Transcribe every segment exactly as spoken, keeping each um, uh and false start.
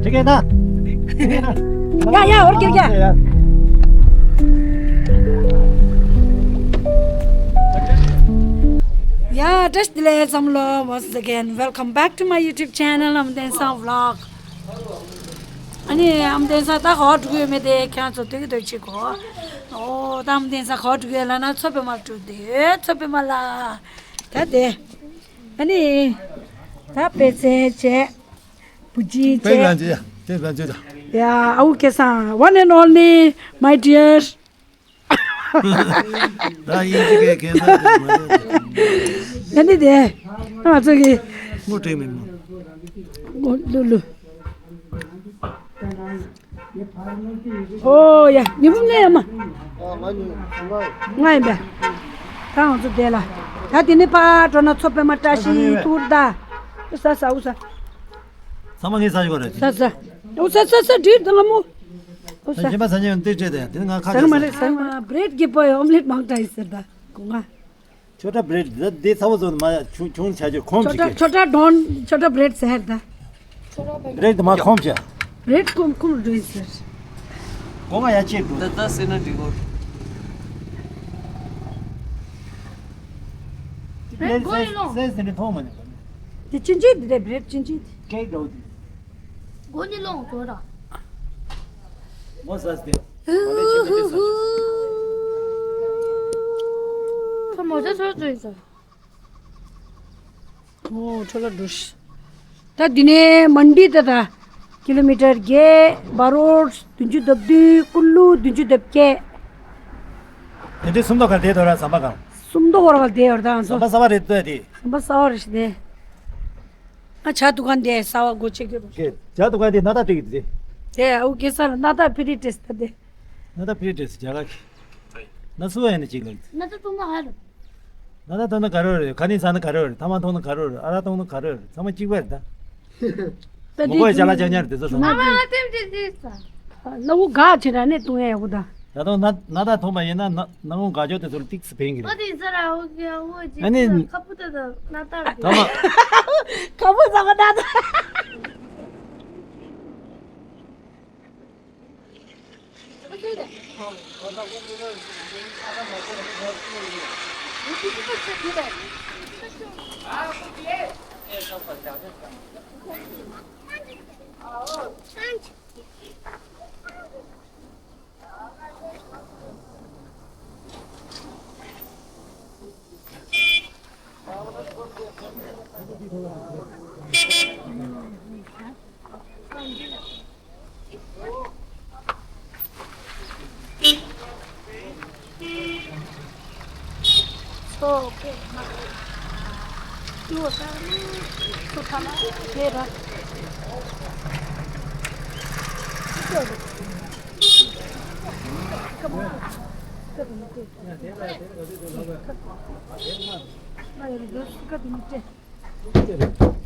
ཁྱེད་ཀྱིས་ན། ཡ་ཡ་འོར་ཁྱེར་ཡ། ཡ་བཀྲ་ཤིས་བདེ་ལེགས་ཚང་མ་ལོ། Once again, welcome back to my YouTube channel, ཨ་མ་དེང་སང་vlog. ཨ་ནི་ཨ་མ་དེང་སང་ད་ག་པར་འགྲོ་གི་ཡོད་མེད་དེ་ཁྱེད་རང་ཚོ་སྟོན་གྱི་འདུག་ཅིག་གོ། ཨོ་ད་ཨ་མ་དེང་སང་ག་པར་འགྲོ་གི་ཡོད་ལབ་ན་མཚོ་པདྨར་འགྲོ་འདུག་མཚོ་པདྨ་ལ། ད་དེ། ཨ་ནི། ད་པད་ཚལ་བྱས། བུ་ཅི་བྱས། པད་ཚལ་བྱས། ཡ། ཨ་འུ་སྐལ་བཟང་། One and only, my dear. ད་ཡིན་གཅིག་གི་ཁེ་ས་དེ་མ་རེད། ཡ་ནི་དེ། ང་ཚོ་གི། ངོ་དྲེགས་མེད་མོ། ངོ་ལུ་ལུ། ཨོ་ཡ། ཉི་མ་ལས་ཡ་མ། ང་ཡིན་པས། ད་ང་ཚོ་བསྡད་ལ། ད་དེ་ནི་ཕར་འགྲོ་ན་མཚོ་པདྨ་བཀྲ་ཤིས་ཐུར་ད། ས་ས་འུ་ས། ཚང་མ་ངས་ཟ་ཡོད་རེད། ས་ས། འུ་ས་ས་ས་འདྲིར་དང་ལ་མོ། འུ་ས། ཞིམ་པ་ཟ་ཉེ་འདི་བྲེད་དེ་དེ་ང་ཁ་ཟ་མ་རེད་ཟ་མ། བྲེད་ཀྱི་པོ་ཡི་ཨོམ་ལེད་མང་དྲགས་ཡིན་ཟེར་ད་གོ་ང་། ཆོ་འདྲ་བྲེད་འདི་འདི་ཚ་བོ་ཚོ་མ་ཆུང་ཆུང་བྱ་རྒྱུ་ཁོམ་ཅིག་གི། ཆོ་འདྲ་ཆོ་འདྲ་ཌོན་ཆོ་འདྲ་བྲེད་ཟེར་ད། བྲེད་དུ་མ་ཁོམ་བྱ། བྲེད་ཁོམ་ཁོམ་འགྲོ་ཡིན་ཟེར། སྒོ་ང་ཡ་ཆེ་འགྲོ། ད་ད་སེ་ན་འགྲིག་གོ། བྲེད་སེ་སེ་ནི་མཐོང་མ་ནི། དེ་ཅི་འཇིག་འདི་རེད་བྲེད་ཅི་འཇིག་དེ། སྐད་འགྲོ་དེ། སྒོ་ནི་ལོང་ཚོ་ར། མོ་ཟ་སྟེ། ཁོ་མོ་ཟ་ཚོ་ཚོ་ཡིན་ས། ཨོ་ཁྲོ་ལ་འགྲོ་ཤི། ད་འདི་ནས་མན་ཌི་ད་ད། ཀི་ལོ་མི་ཊར་བརྒྱད། བ་རོ་བདུན་ཅུ་དོན་བདུན། ཀུ་ལུ་བདུན་ཅུ་དོན་བརྒྱད། དེ་འདྲའི་སུམ་མདོ་ག་དེ་དོ་ར་ཟམ་པ་གང་། སུམ་མདོ་བར་ག་དེ་བར་ད་ང་ཚོ། ཟམ་པ་ས་བ་རེད་ལྟོས་དེ། ཟམ་པ་ས་བ་རེད་ཤི་དེ། ཨ་ཇ་འདུ་ཁང་དེ་ས་བ་སྒོ་ཕྱེ་གི་རུ། ཀེ་ཇ་འདུ་ཁང་དེ་སྣ་ཐག་སྤྲད་གི་དེ། དེ་ཨུ་ཀེ་ས་ལ་སྣ་ཐག་ཕི་རི་ཏེས་ད་དེ། སྣ་ཐག་ཕི་རི་ཏེས་རྒྱ་གར་གི། ན་སུ་ཡ་ནི་ཅིག་ལ། སྣ་ཐག་ཐུང་ན་ཧ་རུ། སྣ་ཐག་ཐུང་ན་ག་རེ་རེད། ཁ་ནི་ས་ན་ག་རེ་རེད། ཐ་མ་ཐུང་ན་ག་རེ་རེད། ཨ་ར་ཐུང་ན་ག་རེ་རེད། ཚང་མ་གཅིག་པ་རེད་ད། ད་མོ་གོ་ཡ་ཅ་ལ་ཅ་ཉར་དེ་ཚོ་ཚང་མ། ཨ་མ་ལ་ཏེམ་ཏེ་ཏེ་ས། ན་འུ་ག་ཅི་ར་ནི་ཐུང་ཡ་ཡ་གུ་ད། ད་དུང་ན་ན་ད་ཐུང་མ་ཡིན་ན་ན་ན་འུ་ག་ཅོ་དེ་ཚོ་ཏིག་སི་ཕེང་གི་རེད། ཨ་དེ་ས་ར་འུ་གི་འུ་ཅི་ཨ་ནི་ཁ་པུ་ད་ད་ན་ད་རེད། ཐ་མ། ཁ་པུ་ཟ་ག་ད་ད།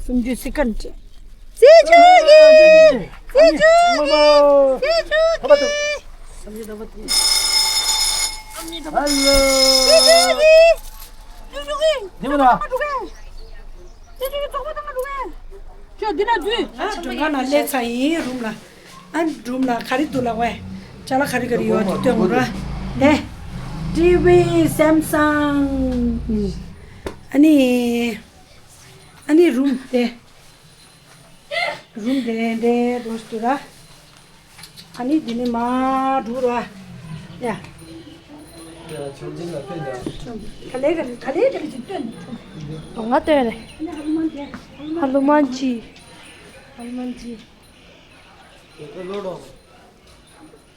སུམ་ཅུ་སི་ཀན་ཅི། སི་ཅུ་གི། སི་ཅུ་གི། སི་ཅུ་གི། ཧ་ལོ། སི་ཅུ་གི། སི་ཅུ་གི། དེ་མོ་ན། སི་ཅུ་གི་ཙོག་པ་དང་མ་འགྲོ་གི། ཁྱོད་འདི་ན་འཛུལ། ཨ་སྒྲུང་ག་ན་སླེབས་ཚར་ཡིན་རུམ་ལ། ཨ་རུམ་ལ་ག་རེ་འདུག་ལ་ཝེ། ཅ་ལག་ག་རེ་ག་རེ་ཡོད་དེ་སྟོན་ར། དེ། ཊི་ཝི་སེམ་སང་། ཨ་ནི། ཨ་ནི་རུམ་དེ། རུམ་དེ་འདྲའི་འགྲོ་ཞིག་འདུག་ར། ཨ་ནི་འདི་ནི་མ་འགྲོ་ར། ཡ། ག་ལེ་ག་ལེ་ག་ལེ་ག་ལེ་ཅིག་སྟོན། ང་སྟོན་རེད། ཨ་ནི་ཧ་ལུ་མན་དེ། ཧ་ལུ་མན་ཇི། ཧ་ལུ་མན་ཇི།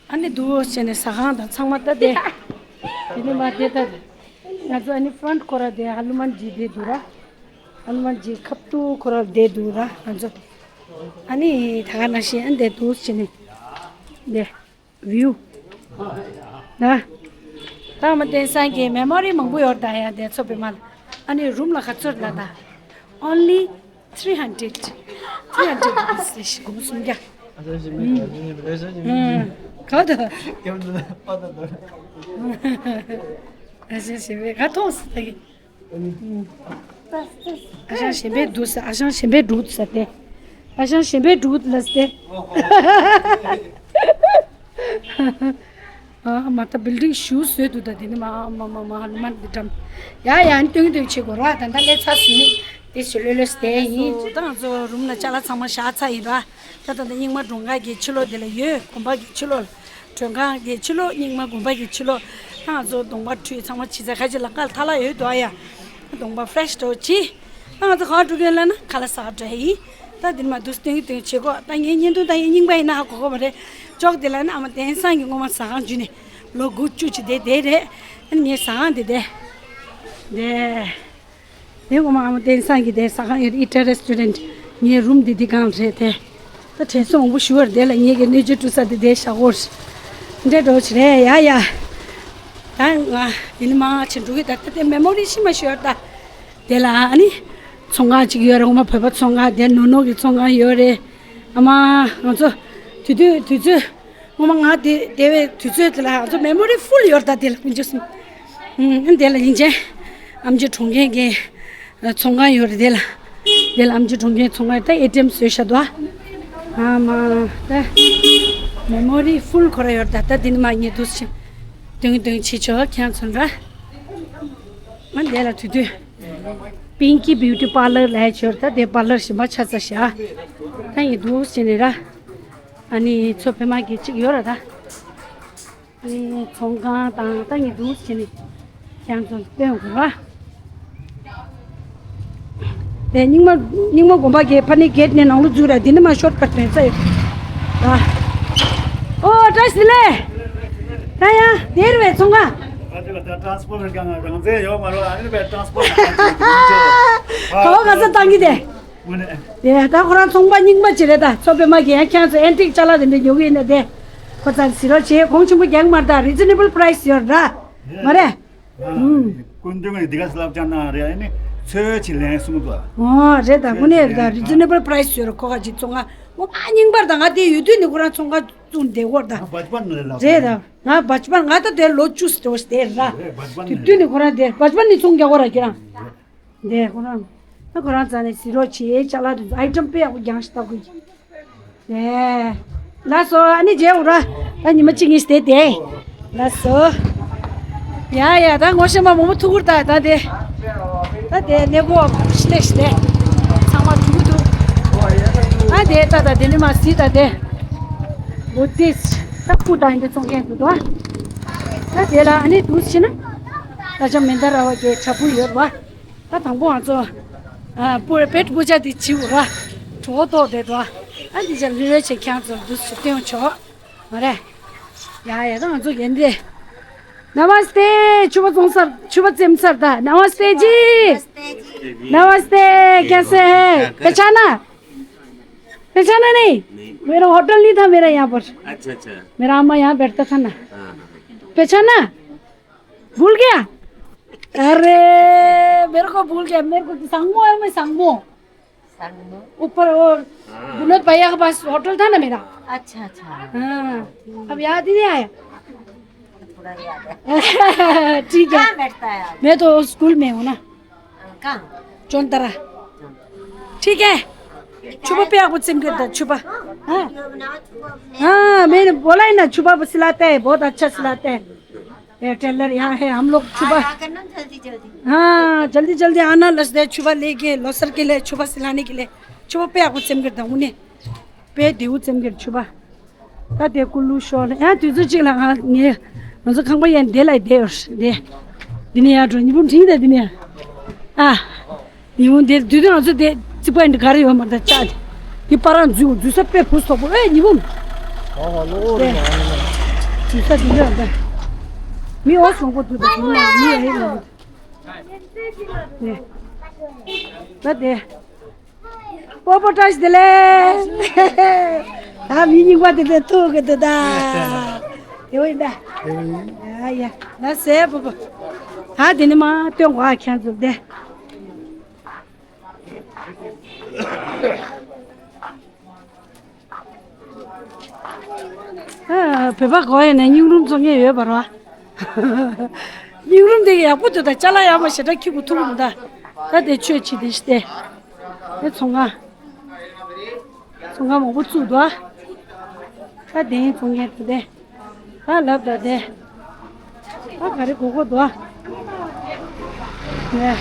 ཨ་ནི་འདུག་བྱས་ནས་ཟ་ཁང་དང་ཚང་མ་ལྟ་སྟེ། དེ་ནས་མ་བསྡད་ད། ང་ཚོ་ཨ་ནི་ཕ་རོན་ཊི་ཁོ་ར་དེ་ཧ་ལུ་མན་ཇི་བསྡད་འདུག་ར། ཧ་ལུ་མན་ཇི་ཁབ་ཏུ་ཁོ་ར་བསྡད་འདུག་ར་ང་ཚོ། ཨ་ནི་ད་ག་ནང་བཞིན་ཨ་འདི་འདུག་བྱས་ནས། འདི་བིའུ། ན། ད་མ་བསྟན་སང་གི་མེ་མོ་རི་མང་པོ་ཡོད་ད་ཡ་དེ་ཚོ་པའི་མ་ལ། ཨ་ནི་རུམ་ལ་ག་ཚོད་ལ་ད། Only three hundred. Three hundred rupees རེད་ཤི་གོང་སུམ་བརྒྱ། ཨ་ཅག་ཞིག་མི་ག་ཅི་ཉིན་རེ་ཟ་ཅིག་མི། ཨུམ། ག་ད། སྐྱབས་འགྲོ་པ་ད་དོ། ཨ་ཅག་ཞིག་མི་ག་ཐོག་སི་ད་གི། ཨུམ། ཨ་ཞང་གཞན་པའི་འདུག་ཟེར། ཨ་ཞང་གཞན་པའི་འདུག་ཟེར་ཏེ། ཨ་ཞང་གཞན་པའི་འདུག་ལ་ཟེར་ཏེ། ཨ་མ་ད་བིལ་ཌིང་ཞུ་བཟོས་འདུག་ད་དེ་ནི་མ་མ་མ་མ་ཧ་ནུ་མན་འདི་འགྲམ། ཡ་ཡ་ཨ་ནི་སྟོན་གྱི་འདུག་བྱེད་དགོས་ར། ད་ད་སླེབས་ཚར་ཟིན། དེ་ཞུ་ལོས་ལོས་དེ་ཡིན། ད་ང་ཚོ་རུམ་ལ་ཅ་ལག་ཚང་མ་བཞག་ཚར་ཡིན་ར། ད་ད་ད་རྙིང་མ་མགྲོན་ཁང་གི་ཕྱི་ལོགས་དེ་ལ་ཡོད། དགོན་པ་གི་ཕྱི་ལོགས་ལ། མགྲོན་ཁང་གི་ཕྱི་ལོགས། རྙིང་མ་དགོན་པ་གི་ཕྱི་ལོགས། ད་ང་ཚོ་གདོང་པ་བཀྲུས་ཚང་མ་བྱས་ཚར། ཁ་ཅིག་ལ་ཁ་ལ་ཐལ་ཡོད་དོ། ཨ་ཡ། གདོང་པ་ཕ་རེ་ཤི་འདྲ་བོ་བྱས། ད་ང་ཚོ་ག་པར་འགྲོ་གི་ཡོད་ལབ་ན་ཁ་ལག་ཟ་ག་འགྲོ་ཡ་ཡིན། ད་འདིར་མ་འདུག་སྟོན་གྱི་སྟོན་གྱི་བྱེད་དགོས། ད་ངའི་བརྙན་ཐུང་ད་ངའི་རྙིང་པ་ཡིན་ན་ཧ་གོ་གོ་མ་རེད། ཅོག་དེ་ལ་ནི་ཨ་མ་བསྟན་བཟང་གི་སྔོན་མ་ཟ་ཁང་བརྒྱུད་ནས་ལོ་དགུ་བཅུ་ཅིག་བསྡད་བསྡད་རེད། ཨ་ནི་ངའི་ཟ་ཁང་དེ་བསྡད་བསྡད། དེ་སྔོན་མ་ཨ་མ་བསྟན་བཟང་གི་དེ་ཟ་ཁང་ཡོད་རེད། ཨི་ཊ་རེ་སི་ཊོ་རེན་ཊི། ངའི་རུམ་དེ་འདི་སྒང་རེད་དེ། ད་དྲན་གསོ་མང་པོ་ཞུ་བར་དེ་ལ་ངེད་ཀྱི་སྣོད་བཅུད་བཀྲུ་ས་དེ་དེ་བཞག་གོ་འདྲ་འགྲོ་ཆི་རེད། ཡ་ཡ། ད་ང་དེ་ནི་མ་ཕྱིན་འགྲོ་གི། ད་ད་དེ་མེ་མོ་རི་ཤི་མ་ཤི་ཡོད་ད། དེ་ལ་ཨ་ནི་ཚོང་ཁང་གཅིག་ཡོད་རེད། ངོ་མ་བོད་པ་ཚོང་ཁང་དེ་ནོ་ནོ་གི་ཚོང་ཁང་ཡོད་རེད། ཨ་མ་ང་ཚོ་དུས་དུས་དུས་ཚོད། ངོ་མ་ང་དེ་དེ་བའི་དུས་ཚོད་དེ་ལ་ང་ཚོ་མེ་མོ་རི་ཕུལ་ཡོད་ད། དེ་ལ་ཀུན་སྤྱོད་གསུམ། ཨུམ། དེ་ལ་ཡིན་ཅན་ཨམ་ཆི་གྲོང་ཁྱེར་གྱི་ཚོང་ཁང་ཡོད་རེད། དེ་ལ་དེ་ལ་ཨམ་ཆི་གྲོང་ཁྱེར་ཚོང་ཁང་ད་ཨེ་ཊི་ཨེམ་བཟོས་བཞག་འདུག་ཨ། ཨ་མ་ད་མེ་མོ་རི་ཕུལ་ཁོ་ར་ཡོད་ད། ད་དེ་ནི་མ་ངས་འདུག་སེ་སྟོན་སྟོན་བྱེད་ཆོག་ཁྱེད་ཚོ་འདྲ། ཨ་དེ་ལ་དུས་དུས་པིང་ཀི་བིའུ་ཊི་པར་ལར་ལབ་ཡ་ཡོད་ད། དེ་པར་ལར་གཞན་པ་ཆ་ཚང་བཞག་ད་ངས་འདུག་སེ་ནི་ར། ཨ་ནི་མཚོ་པད་མ་གི་གཅིག་ཡོད་ར་ད། ཨ་ནི་ཚོང་ཁང་དང་ད་ངས་འདུག་སེ་ནི་ཁྱེད་ཚོ་སྟོན་དགོས་ར། དེ་རྙིང་མ་རྙིང་མ་དགོན་པ་གི་ཕ་ནི་གེ་ཊི་ནས་ནང་ལོགས་འཛུལ་ར། འདི་ནི་མ་ཤོར་ཊ་ཀཊ་ཐོན་ས་ཡོད་ར། ཨོ་བཀྲ་ཤིས་བདེ་ལེགས། ད་ཡ་དེར་བའི་ཚོང་ཁང་། ཨ་ཅེ་ལ་ད་ཊ་རན་སི་པོར་ཊི་གང་རང་བཙན་ཡོད་མ་རེད། ཨ་ནི་བའི་ཊ་རན་སི་པོར་ཊི་གང་གང་ག་བ་ག་ས་བཏང་གི་དེ། དངོས་གནས། དེ་ད་ཁོ་རང་ཚོང་པ་རྙིང་པ་ཅིག་རེད་ད། མཚོ་པད་མ་གིས་ཡང་ཁྱེད་ཚོ་ཨན་ཊིག་ཅ་ལག་དེ་འདྲ་ཉོ་གི་ཡིན་ན་དེ། ཁོ་ཚང་ཟི་རོ་བྱེད། གོང་ཆེན་པོ་རྒྱག་མ་རེད་ད། རི་ཛི་ནེ་བལ་པ་རའི་སི་ཡོད་ར། མ་རེད། ཨུམ། སྐུ་མདུན་གྱིས་འདི་ག་སླབ་ཅང་ན་རེད། ཨ་ནི་ཚོས་ཆེ་ལེན་གསུངས་འདུག་ཨོ་རེད་ད། དངོས་གནས་རེད་ད། རི་ཛི་ནེ་བལ་པ་རའི་སི་ཡོད་ར། ཁོ་ག་ཅིག་བཙོང་ང་ངོ་མ་རྙིང་པར་ད་ང་དེ་ཡོད་དུས་ནི་ཁོ་རང་ཚོང་ཁང་བཙུགས་བསྡད་ཡོད་ར་ད། ང་བ་ཅི་པན་ལ་ལབ་རེད་ད། ང་བ་ཅི་པན་ང་ད་དེ་ལོ་བཅུ་ཙམ་དེ་རེད་ར། རེད་བ་ཅི་པན་དུས་དུས་ནི་ཁོ་རང་དེ་བ་ཅི་པན་ནི་ཚོང་རྒྱག་གོ་ར་ཁྱེད་རང་། དེ་ཁོ་རང་། ད་ཁོ་རང་རྩ་ནས་ཟི་རོ་བྱེད། ཅ་ལག་དེ་ཚོ་ཨའི་ཊམ་དཔེ་ཡག་པོ་རྒྱང་ཞིག་བཏབ་དགོས་ཀྱི། དེ། ལགས་སོ། ཨ་ནི་མཇལ་འོ་ར། ད་ཉི་མ་གཅིག་གཉིས་བསྡད་དེ། ལགས་སོ། ཡ་ཡ། ད་ངོ་ཤེས་པ་མང་པོ་ཐུག་གི་རེད་ད། ད་དེ། ད་དེ་གནས་སྐོར་ཤི་ལེ་ཤི་ལེ། ཚང་མ་ཐུག་གི་འདུག་ད་དེ་ད་ད་དེ་ནི་མ་སྲིད་ད་དེ། བུ་དིས། ད་སྐུ་དང་འདི་ཚོང་མཁན་འདུག་ད། ད་དེ་ལ་ཨ་ནི་འདུག་ཕྱིན་ན། ད་ཅང་མེ་མདའ་ར་བ་གི་བྲག་ཕུག་ཡོད་པ། ད་དང་པོ་ང་ཚོ་ཨ་པུ་པེཊ་པུ་ཇ་དེ་བྱེད་དགོས་ར། གྲོད་ཁོག་ལྟོགས་བསྡད་འདུག་ཨ་འདི་ཅག་ལུས་རེ་བྱེད། ཁྱེད་ཚོར་འདུག་སེ་སྟོན་ཆོག་མ་རེད། ཡ་ཡ། ད་ང་ཚོ་ཡན་དེ། नमस्ते। छुपा जोंसर छुपा जेमसर दा। नमस्ते जी। नमस्ते जी। नमस्ते। कैसे हैं? पहचाना? पहचाना नहीं? नहीं। मेरा होटल नहीं था मेरा यहाँ पर। अच्छा, अच्छा। मेरा अम्मा यहाँ बैठता था ना। हाँ, हाँ। पहचाना? भूल गया? अरे, मेरे को भूल गया। मेरे को सांगमो है, मैं सांगमो। सांगमो? ऊपर वो हाँ। विनोद भैया के पास होटल था ना मेरा। अच्छा, अच्छा। हाँ, अब याद ही नहीं आया। थोड़ा याद है। ठीक है। कहाँ बैठता है आज? मैं तो स्कूल में हूँ ना। कहाँ? चौनतरा। ठीक है। छुपा पे आपको सिम करता, छुपा। हाँ। हाँ, मैंने बोला है ना, छुपा सिलाते हैं, बहुत अच्छा सिलाते हैं। ये टेलर यहाँ है, हम लोग छुपा। आया करना जल्दी जल्दी। हाँ, जल्दी जल्दी आना, लस दे छुपा लेके, लोसर के लिए छुपा सिलाने के लिए। छुपा पे आपको सिम करता हूँ ने। पे देऊ सिम कर छुपा। ད་དེ་ཀུ་ལུ་ཤོར་ཡང་དུས་ཚོད་གཅིག་ལ་ང་ངས་ང་ཚོ་ཁང་པ་ཡན་དེ་ལ་བསྡད་ཡོད་རེད། དེ་འདི་ནས་ཡར་འགྲོ་ཉི་བུ་འཕྲིན་དེ་འདི་ནས་ཨ། ཉི་བུ་འདི་དུས་ཚོད་ང་ཚོ་དེ་རྩིག་པ་འདི་ག་རེ་ཡོད་མ་རེད། ད་ལྕགས་དེ་འདི་པ་རང་འཛུལ་འཛུལ་ས་དཔེ་བུ་སོག་པོ་ཨེ་ཉི་བུ། དེ་འཛུལ་ས་འདི་འདྲ་འདྲ། མི་འོ་སོང་པོ་འདུག་ད་མི་ཨེ་ལ་འདུག་དེ་ད་དེ། པོ་པོ་བཀྲ་ཤིས་བདེ་ལེགས། ད་མི་རྙིང་པ་དེ་ཚོ་ཐུག་གི་འདུག་ད། དེ་བས་ད། ཡ་ཡ། ལ་སེ་པོ་པོ། ད་དེ་ནི་མ་སྟོན་གོ་ཨ་ཁྱེད་ཚོ་དེ། ཨ། བོད་པ་གོ་ཡ་ནས་སྙིང་རུམ་བཙོང་མཁན་ཡོད་པ་རེད་བ། སྙིང་རུམ་དེ་ཡག་པོ་འདུག་ད་ཅ་ལག་ཡག་མ་ཞེ་དྲག་འཁྱེར་དགོས་ཐུག་གི་མི་འདུག་ད་དེ་ཆོས་བྱེད་དེ་ཤི་དེ། དེ་ཚོང་ཁང་། ཚོང་ཁང་མང་པོ་བཙུགས་འདུག་ཨ། ད་དེ་ཡིན་ཚོང་མཁན་དེ་དེ། ད་ལབ་ད་དེ། ད་ག་རེ་གོ་གོ་འདུག་ཨ། ནས།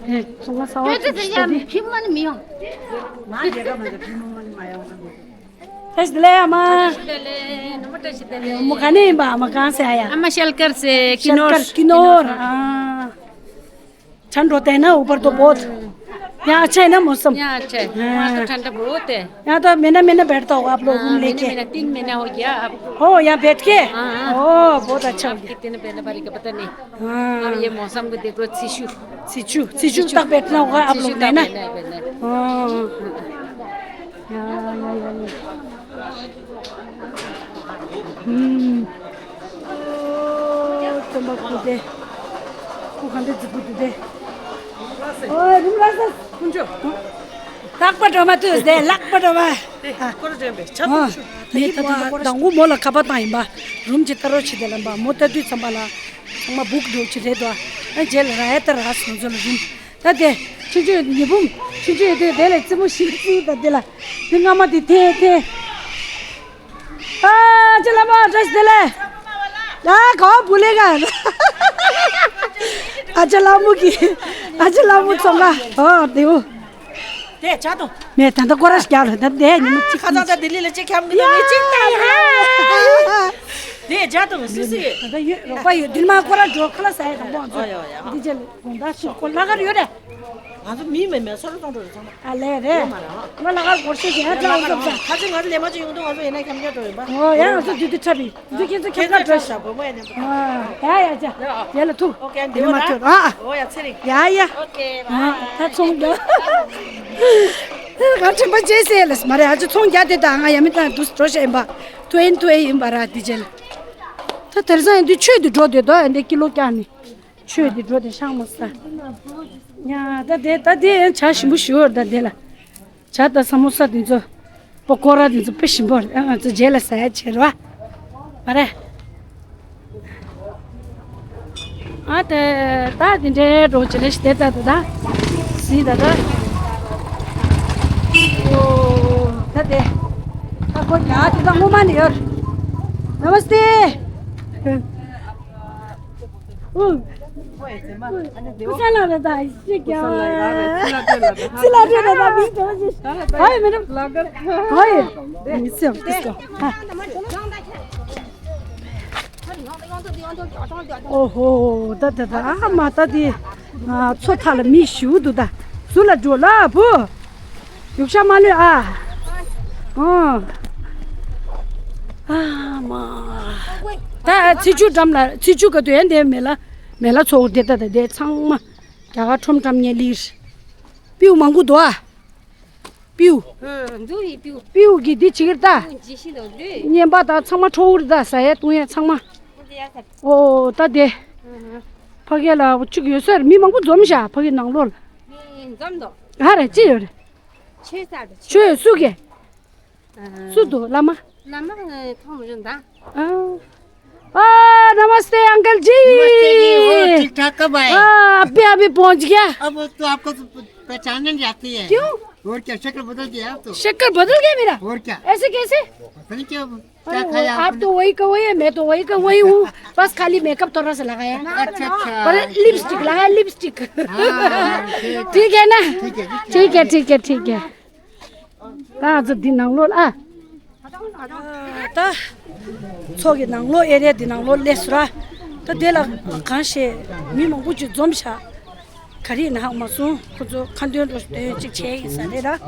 དེ་ཚོང་ཁང་གསར་པ་བཙུགས་ཤི་དེ། ཕྱི་མ་ནི་མི་ཡོང་། མ་རེད་ག་མ་རེད་ཕྱི་མ་ནི་མ་ཡོང་། བཀྲ་ཤིས་བདེ་ལེགས་ཨ་མ། བཀྲ་ཤིས་བདེ་ལེགས། ནུ་མོ་བཀྲ་ཤིས་བདེ་ལེགས། མོ་ག་ནས་ཡིན་པ། ཨ་མ་གང་ཟེར་ཡ། ཨ་མ་ཤེལ་དཀར་ཟེར། ཀི་ནོར། ཀི་ནོར། ཨ། ཆ་འགྲོ་བསྡད་ན་ཨུ་པར་དོ་བོད། ཡང་ཆ་ཡིན་ན་མོ་སམ། ཡང་ཆ་ཡིན། ཡང་ད་ཆ་འདྲ་བོད་དེ། ཡང་ད་མེ་ན་མེ་ན་བེར་ཏོ་ཨབ་ལོ་རུམ་ལེ་ཀེ། हाँ, महीने में ना, तीन महीना हो गया अब। हो, यहाँ बैठ के? हाँ, हाँ। ओ, बहुत अच्छा हो गया। कितने पहले बारी का पता नहीं। हाँ। अब ये मौसम को देखो, शिशु। शिशु, शिशु तक बैठना होगा आप लोग ने ना? शिशु तक बैठना है, बैठना है। हाँ। या, या, या, या। हम्म। ओ, तंबाकू दे। को खांदे जुबू दे। ओ, रुम रासा। कुंजो। ལྷག་པ་འགྲོ་མ་ཐུབ་ཟེར། ལྷག་པ་འགྲོ་མ། ཨ། ཀོ་ར་འདྲེན་པས། ཆ་ཨ། ཐུབ་ཤོག་ངས་ད་ལྟ་དང་པོ་མོ་ལ་ཁ་པར་བཏང་ཡིན་པ། རུམ་གྱི་ལྟ་རོགས་བྱེད་དེ་ལབ་པ། མོ་ལྟ་དུས་ཙམ་པ་ལ་ཚང་མ་བུག་འགྲོ་གི་རེད་དོ། ཨ། རྗེས་ལ་ར་ཡ་ལྟ་ར་སོང་ཚོ་ལ་རུམ། ད་དེ་ཆུང་ཆུང་ཉི་འབུམ་ཆུང་ཆུང་ཡོད་དུས་དེ་ལ་རྩེད་མོ་ཞིག་རྩེ་ད་དེ་ལ། དེ་སྔ་མ་དེ་འཐེན་འཐེན། ཨ་ཅེ་ལ་མོ་བཀྲ་ཤིས་བདེ་ལེགས། ཡ་ག་བ་བུ་ལེ་ག་ཨ་ཅེ་ལ་མོ་གི། ཨ་ཅེ་ལ་མོ་ཚོང་ཁང་། ཨོ་དེའུ། དེ་ཆ་དང་། མེ་ད་ད་ཀོ་ར་ཤ་རྒྱག་ལ་ད་དེ་ཉི་མ་གཅིག་ཁ་ཚང་ད་ལྡི་ལི་ལ་གཅིག་འཁྱམ་གི་ད་ངས་གཅིག་ད་ཡ། དེ་ཆ་དང་སི་སི། ད་ད་ཡོད་རོགས་པ་ཡོད། དེ་མ་ཀོ་ར་འགྲོ་ཁ་ལ་ས་ཡ་དང་པོ་ཚོ། ཨོ་ཡ་ཨོ་ཡ། འདི་ཆ་ལ་དགོང་དག་ཚོ་ཀོ་ལ་གར་ཡོད་རེད། ང་ཚོ་མི་མེད་མེད་སོ་ར་གཏོང་འགྲོ་རེད་ཚང་མ། ཨ་ལས་རེད། ང་ལ་ཁར་སྒོར་གཞས་ཞིག་ཡང་ལ་ཁར་ཁ་ཅིག་ང་ཚོ་ལས་མ་ཅིག་ཡོང་དུས་ང་ཚོ་ཡིན་ན་འཁྱམ་འཁྱམ་འགྲོ་ཡིན་པ། ཨོ་ཡང་ང་ཚོ་དུས་དུས་འཁྲབ་ཡིན། དུས་ཁྱེད་ཚོ་ཁྱབ་ཁ་འགྲོ་ཤག་བུ་མོ་ཡ་ཉམས་པོ། ཨ་ཡ་ཡ་ཅ། ཡ་ལ་ཐུག་ཨོ་ཀེ་འདི་མ་ཐུག་ཨ། ཨོ་ཡ་ཚེ་རིང་། ཡ་ཡ། ཨོ་ཀེ། ཨ་ད་ཚོང་འདྲ། ང་དྲན་པ་བརྗེད་སེ་ལས་མ་རེད། ཨ་ཅེ་ཚོང་རྒྱག་དེ་ད་ང་ཡ་མི་ད་དུས་འགྲོ་ཤག་ཡིན་པ། ཐུ་ཨིན་ཐུ་ཨེ་ཡིན་པ་ར་དེ་རྗེས་ལ། ད་དེར་སང་ཡིན་དུས་ཆོས་དུ་འགྲོ་དེ་དོ་ཡ་འདི་ཀི་ལོ་བཀྱག་ནི། ཆོས་འདི་འགྲོ་དེ་ཤང་མོ་ས། ཡ་ད་དེ་ད་དེ་ཡང་ཇ་ཞིམ་པོ་ཞུ་བར་ད་དེ་ལ། ཇ་ད་ས་མོ་ས་དེ་ཚོ། པོ་ཀོ་ར་དེ་ཚོ་དཔེ་ཞིམ་པོ་རེད། ང་ཚོ་རྗེས་ལ་ཟ་ཡ་བྱེད་ར། མ་རེད། ཨ་དེ་ད་དེ་འདྲའི་འགྲོ་བྱེད་ལས་ཤི་དེ་ད་ད་ད། སི་ད་ད། ཨོ་ད་དེ། ད་ཁོ་ཇ་དེ་ད་སྔོན་མ་ནས་ཡོད། नमस्ते། ཨོ་ཧོ། ད་ད་ད་ཨ་མ་ད་དེ། ཚོ་ཐ་ལ་མི་ཞུ་འདུག་ད། ཟུར་ལ་འགྲོ་ལ་བུ། རྒྱུག་ཤ་མ་ལུས་ཨ། ཨ་མ། ད་ཚེ་ཆུ་འགྲམ་ལ་ཚེ་ཆུ་ག་དུས་ཡན་དེ་མེ་ལ་མེ་ལ་ཚོགས་དེ་ད་ད་དེ་ཚང་མ་རྒྱ་གར་ཁྲོམ་འགྲམ་ཉེ་ལིར། པིའུ་མང་པོ་འདུག་ཨ། པིའུ། འདུག་ཡི་པིའུ། པིའུ་གི་འདི་བྱེད་ཀྱི་རེད་ད། ཇི་ཤི་ལོ་འདུག་ཉན་པ་དང་ཚང་མ་ཁྲོ་བོ་རེད་ད་ཟ་ཡ་བཏུང་ཡ་ཚང་མ། ཨོ་ད་དེ། ཕ་གི་ལ་བཅུག་ཡོད་ས་རེད། མི་མང་པོ་འཛོམས་ཤག་ཕ་གི་ནང་ལོགས་ལ། མི་འཛོམས་འདུག་ཧ་རེ་ཅི་ཡོད་རེད། ཆོས་ས་རེད། ཆོས་སུ་གི། ཨ། སུ་འདུག་བླ་མ། བླ་མ་མཐོང་མི་རུང་ད། ཨ། आ, नमस्ते अंकल जी। नमस्ते जी। और ठीक ठाक कब आए? आ, अभी अभी पहुंच गया। अब तो आपको तो पहचान नहीं जाती है। क्यों? और क्या, शक्ल बदल गया आप तो। शक्ल बदल गया मेरा? और क्या। ऐसे कैसे? पता नहीं क्या, क्या अरे, खाया आप आपने? तो वही का वही है, मैं तो वही का वही हूँ। बस खाली मेकअप थोड़ा सा लगाया। अच्छा, अच्छा। पर लिपस्टिक लगाया, लिपस्टिक। हाँ, ठीक है। ठीक है ना? ठीक है जी। ठीक है, ठीक है, ठीक है। ད་ང་ཚོ་འདི་ནང་ལོགས་ལ་ཨ། ད་ཚོགས་ཀྱི་ནང་ལོགས་ཨེ་རི་ཡ་འདི་ནང་ལོགས་སླེབས་སོང་ར། ད་དེ་ལ་གང་ཞེས་མི་མང་པོ་ཅིག་འཛོམས་ཤག་ག་རེ་ཡིན་ན་ཧ་གོ་མ་སོང་། ཁོ་ཚོ་ཁ་འདོན་འགྲོ་འདོན་ཅིག་བྱས་ཡིན་ས་རེད་ར། ཨ་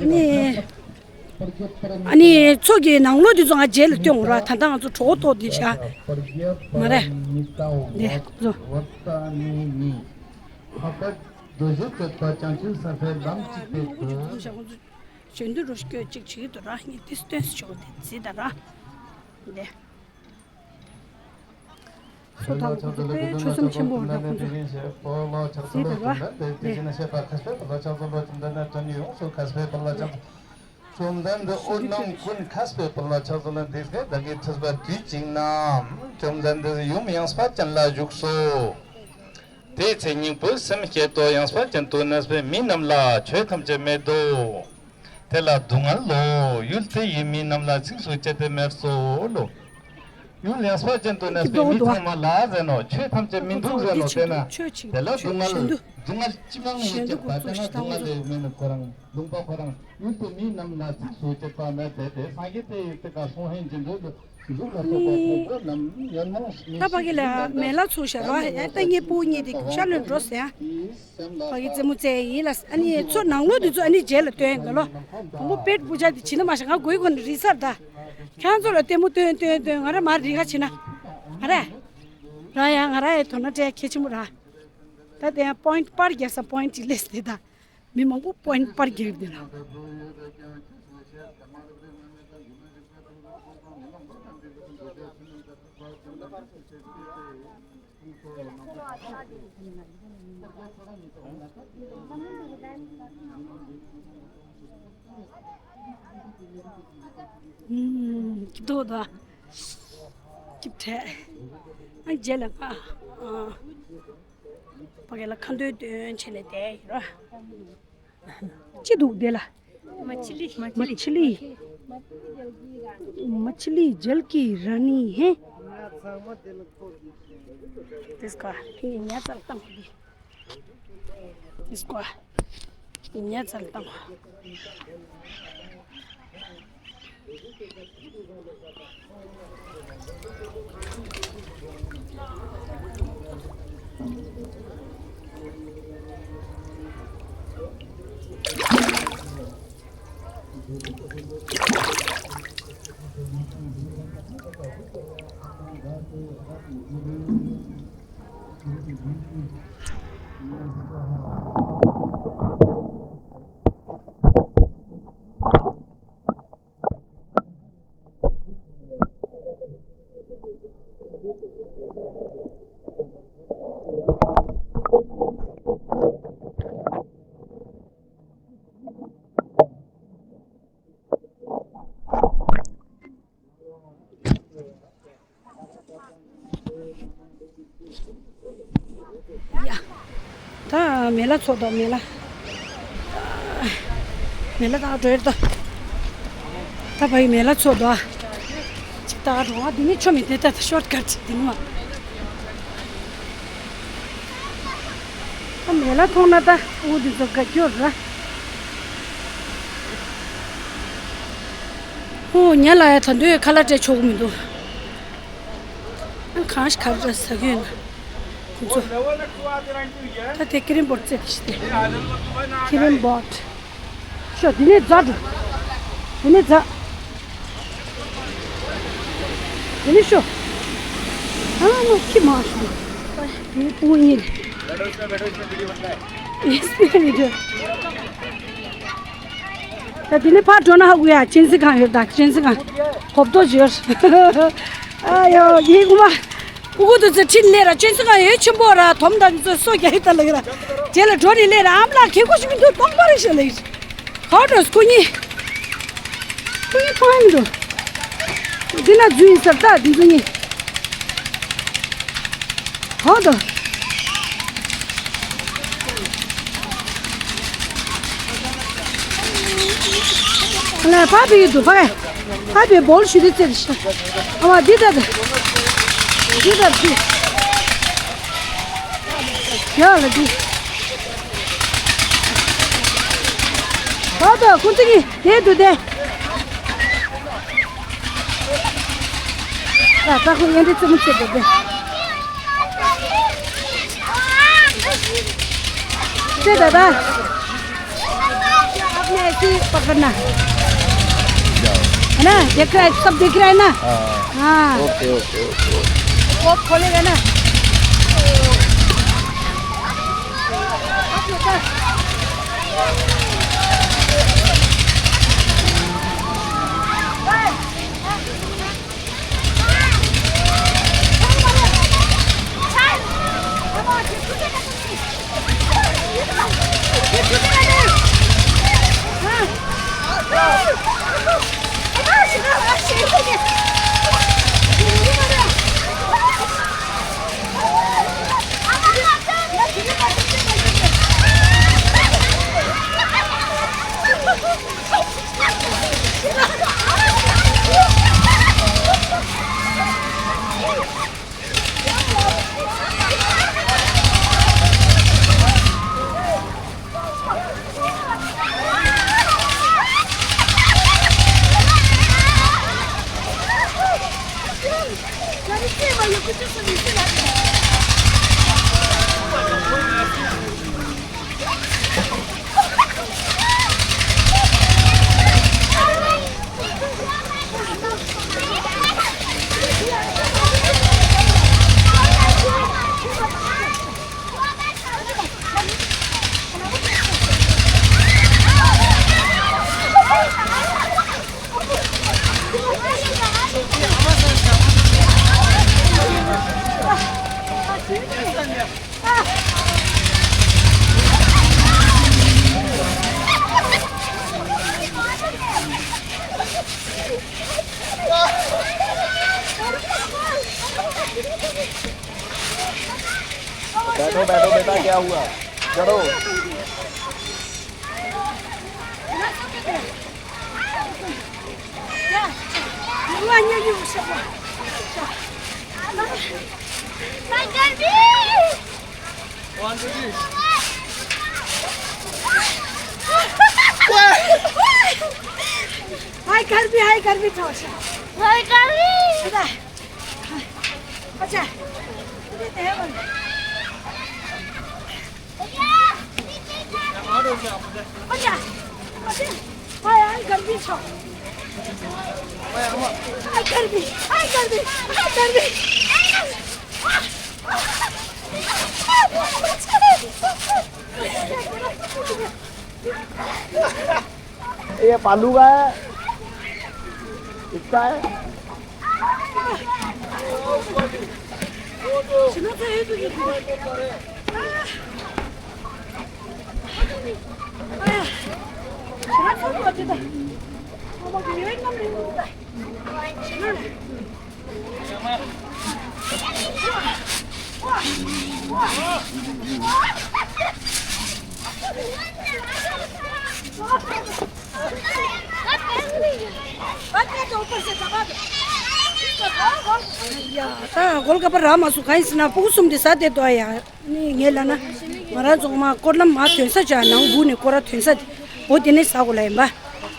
ནི་ཨ་ནི་ཚོགས་ཀྱི་ནང་ལོགས་འདི་ཚོ་ང་རྗེས་ལ་སྟོན་འོང་ར། ད་ལྟ་ང་ཚོ་གྲོགས་ཐོག་འདི་བཞག་མ་རེད། འདི་ཚོ། ཁ་པར་རྡོ་རྗེ་བསྟོད་པ་བྱང་ཆུབ་སེམས་དཔའི་ལམ་གཅིག་པའི་དོན། གཞོན་དུ་རུ་སྐྱོད་ཅིག་བྱེད་ཀྱི་འདུག་ར། ངས་འདི་སྟོན་ཆོག་འདི་བརྩིས་ད་ར། འདི། ཚོ་ཐག་གོ་ཚོ་དཔེ་ཆོས་སེམས་ཆེན་པོ་རེད་ད་ཁོང་ཚོ། བརྩིས་ད་ར། འདི། བཅོམ་ལྡན་འདས་དབུས་ནམ་ཀུན་མཁས་པའི་དཔལ་ལ་ཕྱག་འཚལ་ལོ། འདི་སྐད་བདག་གིས་ཐོས་པ་དུས་གཅིག་ན། བཅོམ་ལྡན་འདས་ཡུམ་ཡངས་པ་ཅན་ལ་བཞུགས་སོ། དེའི་ཚེ་སྙིང་པོའི་སེམས་བསྐྱེད་དོ། ཡངས་པ་ཅན་དུ་གནས་པའི་མི་རྣམས་ལ་ཆོས་ཐམས་ཅད་མེད་དོ། དེ་ལ་སྡུག་བསྔལ་ལོ། ཡུལ་དེ་ཡི་མི་རྣམས་ལ་ཚིགས་སུ་བཅད་དེ་སྨྲས་སོ་ལོ། ཡུལ་ཡངས་པ་ཅན་དུ་གནས་པའི་མི་ཚང་མ་ལ་ཟེར་ནོ། ཆོས་ཐམས་ཅད་མི་འདུག་ཟེར་ནོ། དེ་ན་དེ་ལ་སྡུག་བསྔལ། སྡུག་བསྔལ་ཅི་མང་མི་སྐྱེད་པ། དེ་ན་སྡུག་བསྔལ་ལས་མེད་ནོ། ཁོ་རང་ལུང་པ་ཁོ་རང་། ཡུལ་དེ་མི་རྣམས་ལ་ཚིགས་སུ་བཅད་པ་སྨྲས་ཏེ། དེ་སངས་རྒྱས་དེ་ཡི་དེ་ཀ་སོང་ཧན་གྱི་འདུག་ལོ། ད་ཕ་གི་ལ་མེ་ལ་ཚུགས་ཤར་བ་ཡ། ད་ངའི་སྤུ་གུ་གཉིས་དེ་གུ་ཤར་ལོན་འགྲོ་ཟེར་ཡ། ཕ་གི་རྩེད་མོ་རྩེ་ཡིན་ལ། ཨ་ནི་ཚོ་ནང་ལོགས་དེ་ཚོ་ཨ་ནི་རྗེས་ལ་སྟོན་ག་ལོ། དང་པོ་པེད་པུ་ཆ་དེ་བྱིན་ན་མ་ཤ་ང་གོའི་གོ་ནས་རི་སར་ད། ཁྱང་ཚོ་ལ་ལྟད་མོ་སྟོན་སྟོན་སྟོན། ང་ར་མ་རི་ཁ་ཕྱིན་ན། ང་ར། ར་ཡ་ང་ར་ཡ་དོ་ན་སྤྲད་ཁྱེད་ཆེན་པོ་ར། ད་དེ་ཡང་པོ་ཡིན་ཊི་པར་རྒྱག་ས་པོ་ཡིན་ཊི་ལེས་དེ་ད། མི་མང་པོ་པོ་ཡིན་ཊི་པར་རྒྱག་དེ་ལ། ཀི་དོ་དོ། ཀི་ཕྲད། ཨ་རྗེས་ལ་ང་། ཨ། ཕ་གི་ལ་ཁ་འདོན་སྟོན་བྱས་ནས་བསྡད་ཡོད་ར། ཅི་འདུག་དེ་ལ། མ་ཆི་ལི། མ་ཆི་ལི། མ་ཆི་ལི་ཇལ་ཀི་ར་ནི་ཧེ། དེས་ཀ་ཁྱི་ཉ་ཙལ་བཏང་གི། དེས་ཀ་ཉ་ཙལ་བཏང་། ཡ། ད་མེ་ལ་ཚོ་དོ་མེ་ལ། མེ་ལ་ད་འགྲོ་ཡར་དོ། ད་བའི་མེ་ལ་ཚོ་དོ། ཅིག་ད་འགྲོ་བ་འདི་ནི་ཆོ་མི་དེ་ད་ཤོར་ཀ་ཅིག་འདི་ནི་མ། ད་མེ་ལ་མཐོང་ན་ད་འུ་འདི་ཚོ་དགའ་སྐྱོ་ར། འུ་ཉ་ལ་ཡ་ད་འདོད་ཁ་ལག་སྤྲད་ཆོག་གི་མི་འདུག་ཨ་གང་ཞིག་ག་རེ་ཟ་གི་ཡོད་ན། ཁོ་ཚོ། ད་དེ་ཀི་རིམ་བོ་ཊི་རྩེད་དེ་ཤི་དེ། ཀི་རིམ་བོ་ཊི། ཤོ་དེ་ནས་རྫ་འགྲོ། དེ་ནས་རྫ། དེ་ནས་ཤོ། ཨ་མ་ཁྱི་མ་ཤོ། དེ་ནས་སྤུ་གུ་གཉིས་རེད། ད་དེ་ནས་ཕར་འགྲོ་ན་ཧ་གོ་ཡ། གཅན་གཟན་ཁང་ཡོད་ད། གཅན་གཟན་ཁང་། གོབ་ཏོ་ཅིག་ཡོད། ཨ་ཡོ་ཡིན་གོ་མ། ཕྲུ་གུ་དེ་ཚོ་ཁྲིད་ལས་ར་གཅན་གཟན་ཁང་ཡོད་ཆེན་པོ་ར། དོམ་དང་ཚོ་སོ་རྒྱག་ཡི་ད་ལ་གི་ར། རྗེས་ལ་འགྲོ་རེ་ལས་ར། ཨམ་ལགས་ཁེ་ཁོ་ཞིག་མི་འདུག་སྟོང་པ་རེ་ཞིག་ལ་ཡིན། ག་འགྲོ་སྐུ་ཉིད། སྐུ་ཉིད་ཕང་མི་འདུག་འདི་ན་རྫུན་ཡིན་ཟེར་ད་འདི་ཚོ་གཉིས། གང་འདུག་ལ་ཕ་བི་འདུག་ཕ་གི། ཕ་བི་བོལ་ཞུ་དེ་ཙེ་རེ་ཤ། ཨ་མ་འདི་ད་འདི། འདི་ད་འདི། ཡ་ལ་འདི། ད་ད་ཁོ་ཚོ་གི་དེ་འདུག་དེ། ད་ད་ཁོ་ཡན་དེ་ཙེ་མོ་ཙེ་འདུག་དེ། ཙེ་ད་ད། आपने ऐसे पकड़ना। है ना? देख रहा है, सब दिख रहा है ना? हाँ। हाँ। Okay, okay, okay, okay. वो खोलेगा ना? बैठो, बैठो बेटा, क्या हुआ? चढ़ो। हाय कर भी, हाय कर भी, थोड़ा सा। हाय कर भी। अच्छा। अच्छा। अच्छा। हाय, हाय कर भी, थोड़ा। हाय कर भी, हाय कर भी, हाय कर भी। ये पालू का है, इसका है। ཡ། ད་གོལ་ཀ་པ་རག་མ་སོང་། གང་ཡིན་ཟེར་ན་སྤུ་གུ་གསུམ་དེ་ཟ་བསྡད་འདུག་ཨ། ཡ། ནི་ངས་ལབ་ན། ང་རང་ཚོ་མ་སྐོར་ལམ་མ་ཐོན་ས་ཅག་ནང་སྦུག་ནས་སྐོར་ར་ཐོན་ས་དེ། འོ་དེ་ནས་ཟ་དགོས་ལ་ཡིན་པ།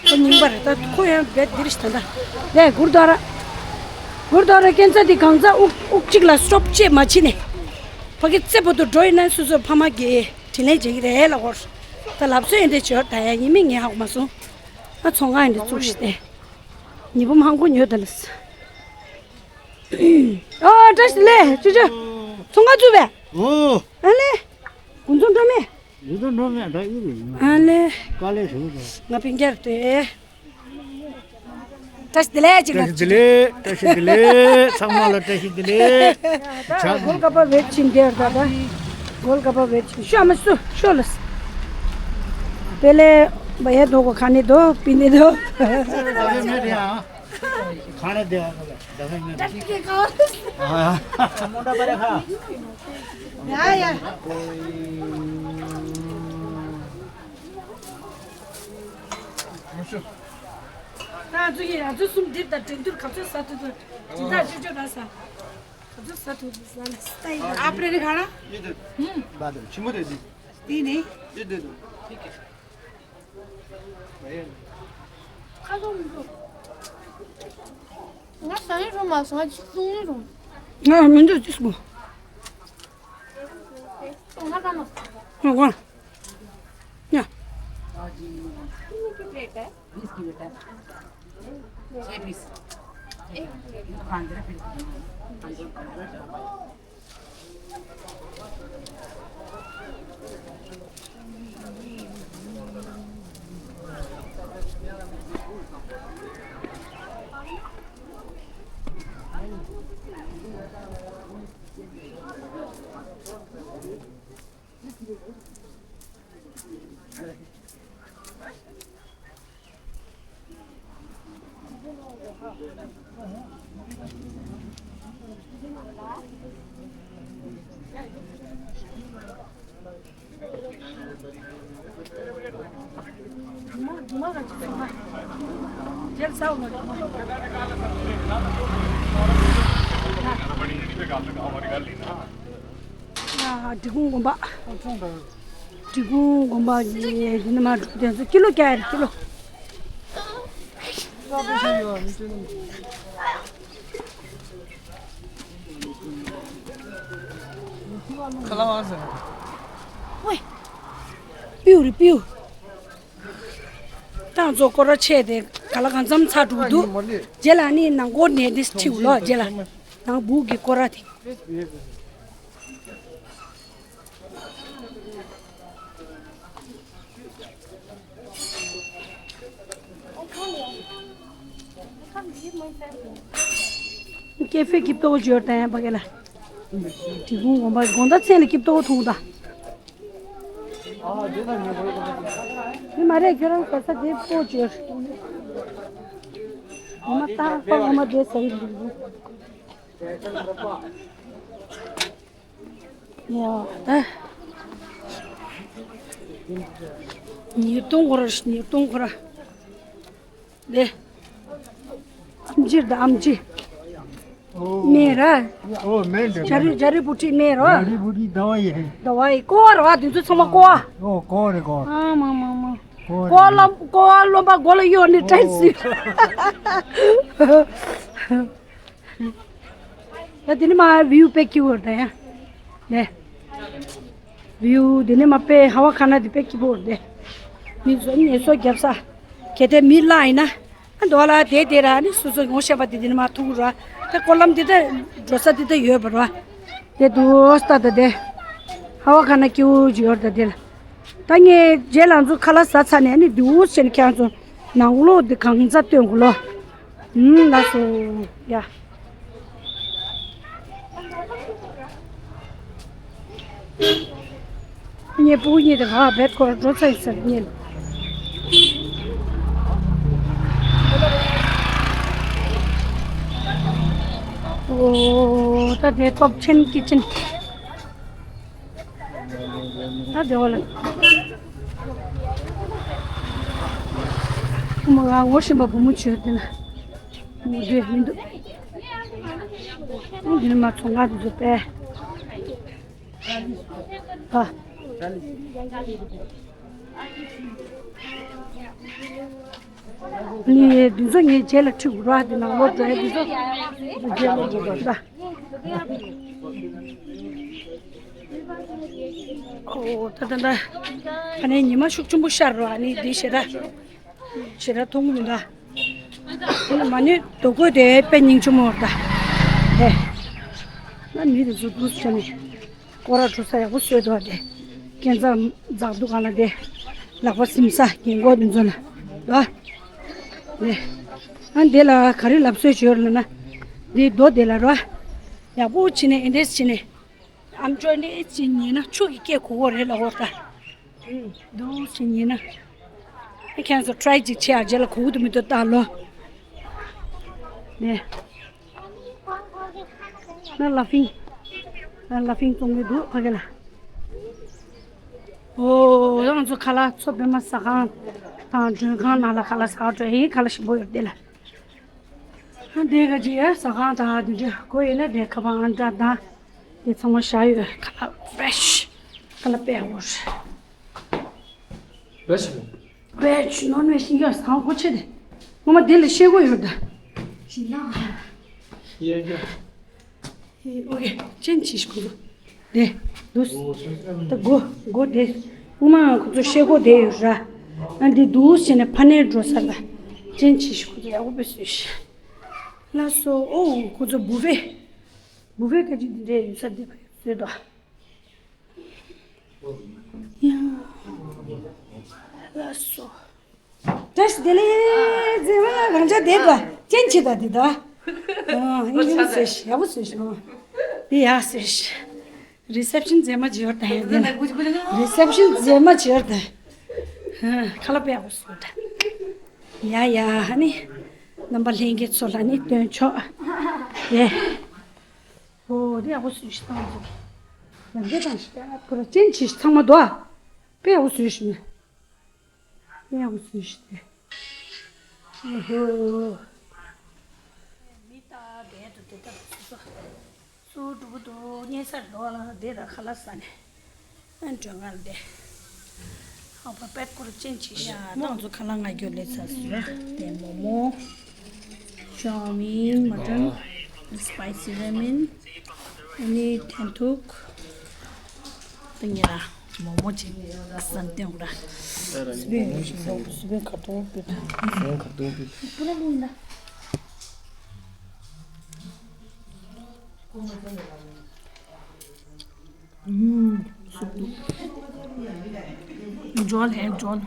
ཁོ་རྙིང་པ་རེད། ད་ཁོ་ཡང་རྦད་འདིར་ཞིག་ད་ལྟ། ལས་གུར་དོ་ར། གུར་དོ་ར་སྐྱེན་ཚ་དེ་གང་ཚ་དབུགས་དབུགས་གཅིག་ལ་སྲོབ་ཅེས་མ་བྱིན་ནས། ཕ་གི་རྩེ་པོ་ཏོ་འགྲོ་ཡིན་ན་སོ་སོ་ཕ་མ་གིས་དྲིན་ལན་འཇལ་གི་རེད་ལ་གོར། ད་ལབ་སོ་ཡིན་དེ་བྱོས་ད་ཡ་ཡིན་མིན་ངས་ཧ་གོ་མ་སོང་། ང་ཚོང་ཁང་ཡིན་དེ་བཙུགས་ཤིག་སྟེ། ཉི་བུ་མང་པོ་ཉོས་ད་ལ། ཨོ་བཀྲ་ཤིས་བདེ་ལེགས་ཅོ་ཅོ། ཚོང་ཁང་བཙུགས་པས། ཨོ། ཨ་ལེ། དགུན་ཚོང་འགྲོ་མེད། དགུན་ཚོང་འགྲོ་མེད་ད་ཨི་རེད། ཨ་ལེ། དཀའ་ལས་ཞེ་པོ་འདུག་ང་སྤུན་ཀྱག་དེ། བཀྲ་ཤིས་བདེ་ལེགས་ཅིག་ལ། བཀྲ་ཤིས་བདེ་ལེགས། བཀྲ་ཤིས་བདེ་ལེགས། ཚང་མ་ལ་བཀྲ་ཤིས་བདེ་ལེགས། ད་གོལ་ཀ་པ་བེད་ཕྱིན་དེར་ད་ད། གོལ་ཀ་པ་བེད་ཕྱིན་ཤོ་མ་སུ་ཤོ་ལ། དེ་ལས་བ་ཡ་དོ་གོ་ཁ་ནི་དོ་པི་ནི་དོ། ཁ་ནི་དེ་བ་ག་ལ། आपने नहीं खाना? ये दे दो। आपने नहीं खाना? ये दे दो। हम्म। बाद में, छिमो दे दी। तीन ही? ये दे दो। ठीक है। ང་ཟ་ནི་རུང་མ་ཟ་ང་ཅིག་བཙུགས་ནི་རུང་། ང་མི་འདུག་ཅིག་སྒོ། ང་ག་ནོ། ང་ག་ཡ། ཨ། འབྲི་གུང་དགོན་པ། འབྲི་གུང་དགོན་པ་ཡི་འདི་ནས་མར་འགྲོ་དེ་ཚོ་ཀི་ལོ་བརྒྱ་རེད། ཀི་ལོ། ཁ་ལག་ཨང་ཟེར། ཝེ། སྤྲེའུ་རེད། སྤྲེའུ། ཏང་ཚོ་སྐོར་ར་ཆས་དེ་ག་ལ་གང་འཚམ་ཚར་འགྲོ་གི་འདུག་རྗེས་ལ་ནི་ནང་སྐོར་ནས་དེ་ཁྲིད་ལོ། རྗེས་ལ་ནང་སྦུག་གི་སྐོར་ར་དེ། ཀེ་ཧྥེ་སྐྱིད་པོ་ཅིག་ཡོད་ད་ཡང་པ་གེ་ལ། འབྲི་གུང་དགོན་པ་དགོང་དག་མཚན་ལ་སྐྱིད་པོ་མཐོང་ད། མི་མ་རེད། ཁྱོད་རང་ག་ས་དེ་སྤོ་བྱོས། ངོ་མ་ཏག་ཏག་ངོ་མ་དེ་ཟ་ཡི་འདུག་ཡ་ད། ཉིས་སྟོང་ཁོ་ར། ཉིས་སྟོང་ཁོ་ར། ལེ། ཨམ་ཆི་རེད་ད། ཨམ་ཆི། སྨན་ར། ཨོ། སྨན་རེད། ཇ་རི། ཇ་རི་བུ་ཊི་སྨན་ར། ཇ་རི་བུ་ཊི་དྭ་བ་ཡི་རེད། དྭ་བ་ཡི་ཀོ་བ་ར་བ། དེ་ཚོ་ཚང་མ་ཀོ་བ། ཨོ། ཀོ་བ་རེད། ཀོ་བ། ཨ་མ་མ་མ། ཀོ་བ་རེད། ལོ། ཀོ་བ་རློན་པ་མགོ་ལ་གཡོགས་ནས་བཀྲ་ཤིས། ད་དེ་ནི་མ་བིའུ་དཔེ་སྐྱིད་པོ་རེད་ད་ཡ། ལེ། བིའུ་དེ་ནི་མ་དཔེ་ཧ་བ་ཁ་ན་དེ་དཔེ་སྐྱིད་པོ་རེད་དེ། མི་ཚོ་ངལ་གསོ་རྒྱབ་ས། གལ་ཏེ་མི་གླ་ཡིན་ན། ཨ། འདོ་ལ་དེ་དེ་ར་ནི་སོ་སོ་ངོ་ཤེས་པ་དེ་དེ་ནི་མ་ཐུག་ར། དེ་སྐོར་ལམ་དེ་ད་འགྲོ་ས་དེ་ད་ཡོད་པ་ར། དེ་དུ་ཨོ་སྟ་ད་དེ། ཧ་བ་ཁ་ན་སྐྱིད་པོ་ཅིག་ཡོད་ད་དེ་ལ། ད་ངས་རྗེས་ལ་ཚོ་ཁ་ལག་ཟ་ཚར་ནས་ནི་དུ་ཨོ་ཟེར་ནས་ཁྱེད་རང་ཚོ་ནང་ལོགས་དེ་གང་ཚ་སྟོན་དགོས་ལོ། ཨུམ། ལགས་སོ། ཡ། ངའི་སྤུ་གུ་གཉིས་དེ་ག་བར་སྐོར་འགྲོ་ཚར་ཡིན་ཟེར་ཉིན། ཨོ། ད་དེ་སྟོབས་ཆེན་ཀི་ཆེན། ད་དེ་བ་ལ། ཁོ་མོ་ང་ངོ་ཤེས་པ་བུ་མོ་བྱོས་དེ་ན། མོ་དེ་མི་འདུག་འདི་ནི་མ་ཚོང་ཁང་དུ་བཙུགས་པས། ཨ། ནི་འདི་ཚོ་ངའི་རྗེས་ལ་ཁྲིད་དགོས་ར། འདི་ནང་ལོགས་འགྲོ་ཡ་འདི་ཚོ་རྗེས་ལ་འགྲོ་དགོས་ར། ཁོ་ད་ད་ད། ཨ་ནི་ཉི་མ་ཤུགས་ཆེན་པོ་ཤར་རོ། ཨ་ནི་འདི་ཞེ་དྲག་ཞེ་དྲག་མཐོང་གི་མི་འདུག་ཨ་ནི་མ་ཎི་རྡོ་བརྐོས་དེ་དཔེ་སྙིང་རྗེ་མོ་རེད་ད། ཧེ། ང་མི་དེ་ཚོ་འདུག་སེ་བྱས་ནས་སྐོར་ར་འགྲོ་ས་ཡག་པོ་བཟོས་འདུག་ཨ། དེ་སྐས་འཛེག་འཛེག་འདུག་ག་ལ། དེ་ལག་པ་སིམ་ས་རྒན་གོག་དེ་ཚོ་ལ་འདུག་ཨ། དེ་ཨ་འདི་ལ་ག་རེ་ལབ་སྲོལ་ཡོད་ལབ་ན། འདི་རྡོ་དེ་ལ་རོ། ཡག་པོ་བྱས་ནས་ཨེ་འདྲས་བྱས་ནས། ཨམ་ཅོག་འདི་ཅིག་ཉན་ན་ཆུ་གི་སྐད་གོ་གོ་རེད་ལབ་འོ་ད། འདུག་སེ་ཉན་ན། ཨེ་ཁྱེད་ཚོ་ཊ་རའི་ཅིག་བྱེད་ཨ། རྗེས་ལ་གོ་གི་འདུག་མི་འདུག་ལྟ་ལོ། ནས། ན་ལ་ཕིང་། ན་ལ་ཕིང་བཙོང་གི་འདུག་ཕ་གི་ལ། ཨོ། ང་ཚོ་ཁ་ལག་མཚོ་པདྨ་ཟ་ཁང་དང་མགྲོན་ཁང་ནང་ལ་ཁ་ལག་ཟ་འགྲོ་ཡིན། ཁ་ལག་ཞིམ་པོ་ཡོད་དེ་ལ། ཨ་འདི་ག་ཅི་ཡ་ཟ་ཁང་དང་འདི་འདྲ་དགོས་ཡོད་ན་དེ་ཁ་པར་ཨང་གྲངས་དང་དེ་ཚང་མ་བཞག་ཡོད། ཁ་ལག་ཕེ་རེ་ཤི། ཁ་ལག་དཔེ་ཡག་པོ་རེད། ཝེ་ཇི་རེད། ཝེ་ཇི། ནོན་ཝེ་ཇི་ཡོད་ཟ་ཁང་སྒོ་ཕྱེ་དེ། ངོ་མ་དེ་ལ་ཤེལ་སྒོ་ཡོད་ད། ཞིག་ན། ཡ་ཡ། ཧེ། ཨོ་ཁེ། ཅན་ཆི་ཤི་ཁོ་ཚོ། དེ། འདུག་ད་སྒོ་སྒོ་དེ། ངོ་མ་ཁོ་ཚོ་ཤེལ་སྒོ་དེ་ཡོད་ར། ཨ་འདི་འདུག་སེ་བྱས་ནས་ཕ་ནས་འགྲོ་ས་ལ། ཅན་ཆི་ཤི་ཁོ་ཚོ་ཡག་པོ་བཟོས་ཤག་ལགས་སོ། ཨོ། ཁོ་ཚོ་བུ་ཕེ། བུ་ཕེ་ག་ཅིག་འདི་འདྲས་ཡོད་ས་འདི་བཟོས་འདུག་ཡ། ལགས་སོ། བཀྲ་ཤིས་བདེ་ལེགས། མཛེས་མ་རང་ཅག་བསྡད་པ་ཅན་ཆི་ད་འདི་ད། ཨ་ཡིན་ཡིན་ཟེར་ཤག་ཡག་པོ་བཟོས་ཤག་འདི་ཡག་ཟེར་ཤག་རི་སེབ་ཤན་མཛེས་མ་ཅིག་ཡོད་ད་ཡ། འདི་ན་རི་སེབ་ཤན་མཛེས་མ་ཅིག་ཡོད་ད། ཧ། ཁ་ལག་དཔེ་ཡག་པོ་བཟོས་ད། ཡ་ཡ། ཧ་ནི་རྣམ་པ་ལྷན་རྒྱས་ཚོ་ལ་ནི་སྟོན་ཆོག་ཡེ། ཨོ་འདི་ཡག་པོ་བཟོས་ཤག་བཏང་ཚོ། ཡང་འདི་དང་ཤི་ད་ཁོ་ར་ཅན་ཆི་ཚང་མ་འདུག་ཨ། དཔེ་ཡག་པོ་བཟོས་ཤག་ཡང་སུ་ཞིག་དེ། ཨོ་ཧོ། མི་ད་བལ་དུ་དེ་ལྟར་སུ་སུ་སུ་འགྲོ་གི་འདུག་སྙན་སར་འགྲོ་ལ་བསྡད་ད་ཁ་ལག་ཟ་ནས། ཨ་འགྲོ་ང་ལ་བསྡད། ཨ་ཕ་པད་ཀོར་ཅན་ཅི་ཡ་ད་ང་ཚོ་ཁ་ལག་ང་རྒྱོ་ལས་ཚ་སུ་ར་དེ་མོ་མོ། ཅའོ་མིན། མ་ཊན། སི་པའི་སི་ར་མེན། ཨ་ནི་ཐན་ཐུག་ད་ཉེ་ར་མོག་མོག་ཅིག་ཟན་ཏེ་འོ་ར། སི་པན་ཞིག་ལོག་སི་པན་ཁ་ཏོང་པིག་སི་པན་ཁ་ཏོང་པིག་པུ་ར་ལུང་ད། ཨུམ། སུབ་འདུག་འཇོལ་ཧེ་འཇོལ།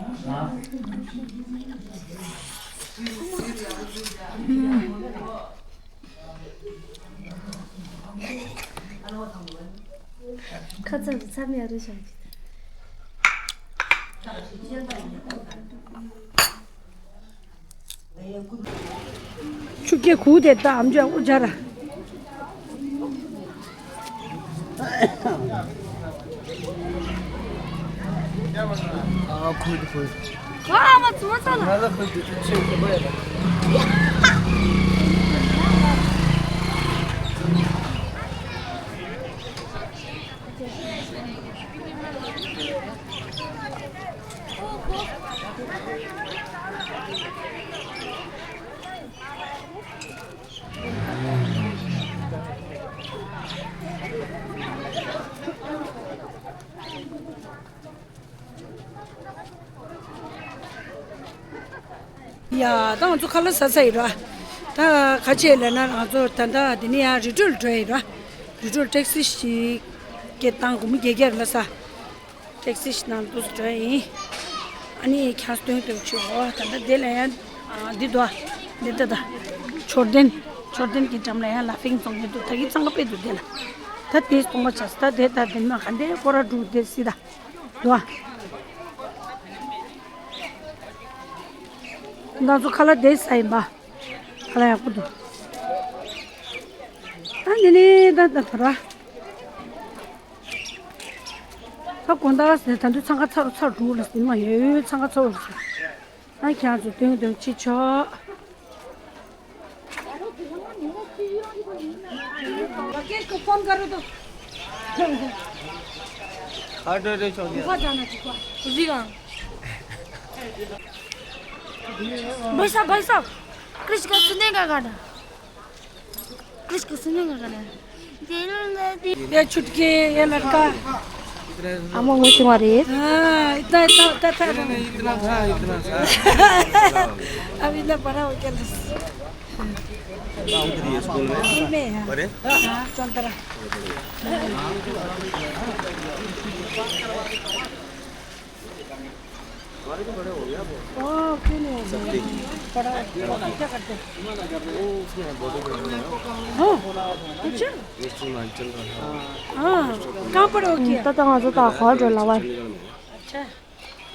ཨུམ། ཁ་ཚ་རུ་ཚ་མེད་རུ་བཞག་ཆུ་སྐྱེ་ཁུག་དེ་ད་ཨམ་ཅོག་དབུ་འབྱར། ཨ་ཁོས་དེ་ཁོས། ཨ་མ་ཙུ་མ་ཙ་ལ། ང་ལ་ཁོས་དེ་ཚོ་ཆེ་གོ་བ་ཡ། ཡ། ད་ང་ཚོ་ཁ་ལག་ཟ་ཚར་ཡིན་ར། ད་ག་ཅེས་ལབ་ན་ང་ཚོ་ད་ལྟ་འདི་ནས་ཡང་རི་ཁྲོད་འགྲོ་ཡིན་ར། རི་ཁྲོད་ཊེག་སི་ཞིག་སྐད་བཏང་སྒོར་མོ་བརྒྱད་བརྒྱ་ལ་ས། ཊེག་སི་ཞིག་ནང་དུ་འགྲོ་ཡིན། ཨ་ནི་ཁྱང་སྟོན་སྟོན་ཆུ་འོ་ད་ལྟ་དེ་ལ་ཡང་འདི་འདུག་འདི་ལྟ་ད། མཆོད་རྟེན། མཆོད་རྟེན་གྱི་འགྲམ་ལ་ཡང་ལ་ཕིང་བཙོང་གི་འདུག་ད་གི་གཙང་ཁ་དཔེ་འདུག་དེ་ལ། ད་དེ་གཏོང་བ་བྱས་ད་དེ་ད་དེ་མ་ག་འདི་སྐོར་ར་འགྲོ་དེ་སི་ད། འདུག་ང་ཚོ་ཁ་ལག་དེ་ཟ་ཡིན་པ། ཁ་ལག་ཡག་པོ་འདུག་ད་འདི་ནི་ད་ད་ད་ར། ད་དགོང་དག་ཟེར་ད་དུང་འཚང་ཁ་ཚ་རུ་ཚ་རུ་འགྲོ་ལ་ཟིན་མ་ཡོད་འཚང་ཁ་ཚ་རུ་ཟིན། ད་ཁྱེད་ཚོ་སྟོན་སྟོན་ཅི་ཆོག་ཁ་འདྲ་རེ་ཆོག་གི། भाई साहब, भाई साहब, कृष्ण का सुनने का गाना। कृष्ण का सुनने का गाना। ये छुटकी, ये लड़का। अम्मा, वो तुम्हारे। हाँ, इतना, इतना, इतना, इतना। इतना था, इतना था। अब इतना बड़ा हो गया। उधर ही है स्कूल में। स्कूल में, हाँ। बड़े? हाँ, चलता रहा। ओ, क्यों नहीं हो गया? बड़ा, क्या करते? वो उसमें है, बॉडी बनाना है। हाँ, अच्छा। ये सीमांचल का है। हाँ, कहाँ पढ़े हो क्या? तता हाँ, तता हाँ, जो लावा। चंडीगढ़ में है। अच्छा।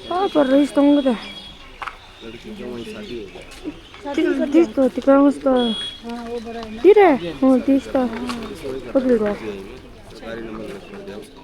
हाँ, पर रईस तंग दे। लड़की का वहीं शादी हो गया। तीस तो, तीस तो। हाँ, वो बड़ा है ना। तीरे? हाँ, तीस तो। पकड़ लो। गाड़ी नंबर लिख दिया उसको।